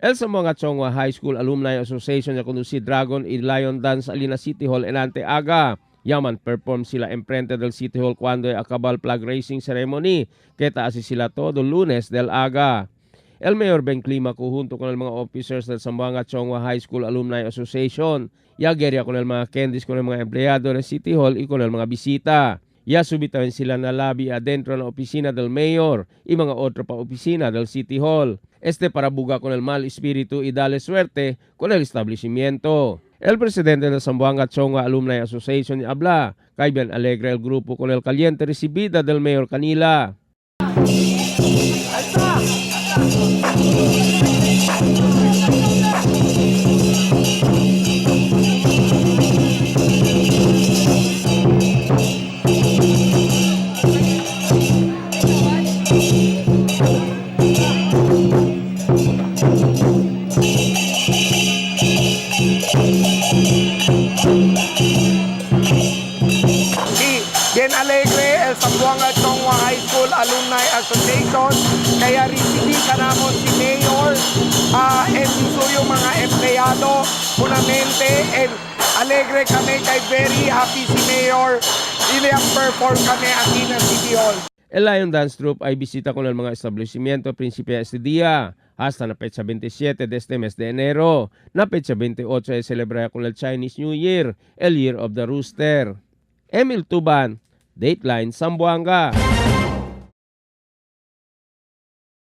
El Zamboanga Chong Hua High School Alumni Association ya conduci Dragon y Lion Dance alina City Hall enante aga. Yaman perform sila enfrente del City Hall cuando acaba el flag raising ceremony. Keta así sila todo Lunes del aga. El Mayor Ben Climaco junto con el mga officers del Zamboanga Chong Hua High School Alumni Association. Ya guerra con el mga candies con el mga empleyado del City Hall y con el mga bisita. Ya subitawan sila na labi adentro ng opisina del mayor y mga otro pa opisina del City Hall. Este para buga con el mal espíritu y darle suerte con el establecimiento. El presidente de Zamboanga Chong Hua Alumni Association habla, kay bien alegre el grupo con el caliente recibida del mayor kanila. Sí, bien alegre el Zamboanga Chong Hua High School Alumni Association. Kaya recibí kanamon si Mayor and yung mga empleyado punamente and alegre kami kay very happy si Mayor. Ilang perform kami aquí na City Hall. El Lion Dance Troupe ay bisita con el mga establecimiento principio este día hasta la fecha 27 de este mes de enero. Na fecha 28 ay celebra con el Chinese New Year, el Year of the Rooster. Emil Tuban, Dateline Zamboanga.